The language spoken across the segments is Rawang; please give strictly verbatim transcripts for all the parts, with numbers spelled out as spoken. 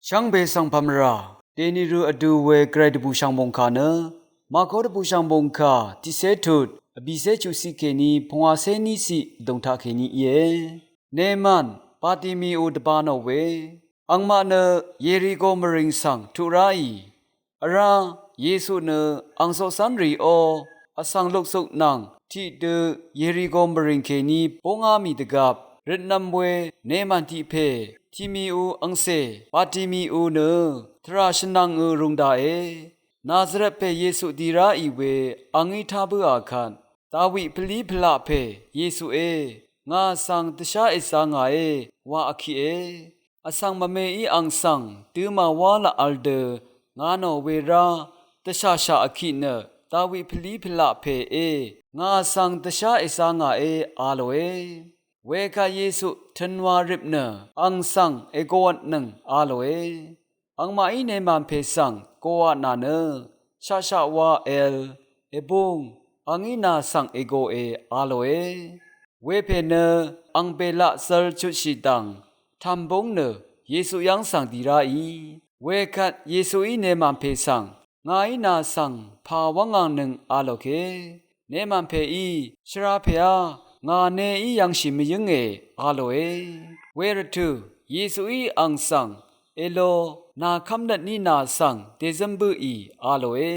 Shvngbe svng pvmvrà dèni rø vdu we gvray dvbùshv̀ng mòngkà nø Màko dvbùshv̀ng mòngkà tiqcé tut vbìcé chuqciq kèní pungwacé níciq vdùng taq kèní íe. Neman Batimiu dvbā nò we angmaq nø Yerigo mvrìng svng tuq ráì. Vrá Yesu nø ang coqcv́nrì ó vsvng lukzuk nvng tiqdø Yerigo mvrìng kèní búngá mì dvgvp røtnv̄m we Neman tiq pè Timiu angcè Batimiu nø tvrà shvnvngø rūng daqe. Nazaret pè Yesu di ráì we a ngí tá bǿà kvt, Dawi pvlí pvlaq pè Yesué, ngà svng dvshá èzā ngàé wa vkiqe. Vsvng mvmeí ang svng dø̄mà wá laq vl dø ngà nò we rá dvshàshà vkiq nø Dawi pvlí pvlaq pèé ngà svng dvshá èzā ngàé a lòe. Wekvt Yesu tø̄nwa rip nø ang svng ègōvtnøng a lòe. Angmaqí Neman pè svng gōvtnà nø shaqshaq wa èvl èbúng a ngí nà svng ègōe a lòe. Wepè nø ang bèlaq zv̄l chutshì dv̀ng tv̀mbúng nø Yesu yv́ng svng di ráì. Wekvt Yesuí Neman pè svng ngàí nà svng pà wv́ngàngnøng a lòke. Neman pèí shvra pèá ngà neí yv̄ngshì mvyǿnge a lòe. Wervtø̀ Yesuí ang svng èlo nà kv́mnøt ní nà svng dèzǿm bǿì a lòe.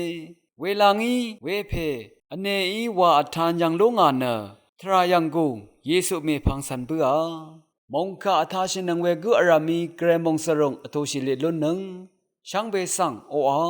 Welangí wepè vneí wà vtan yv̀ng lúngà nø tvrà yv̀nggùng Yesu mèpvng cv̄n bǿà. Mòngkà vtashìnøng we gǿ vrv̀mí gvray mòngsvrùng vtōshì lit lúnnøng shvngbe svng oqà.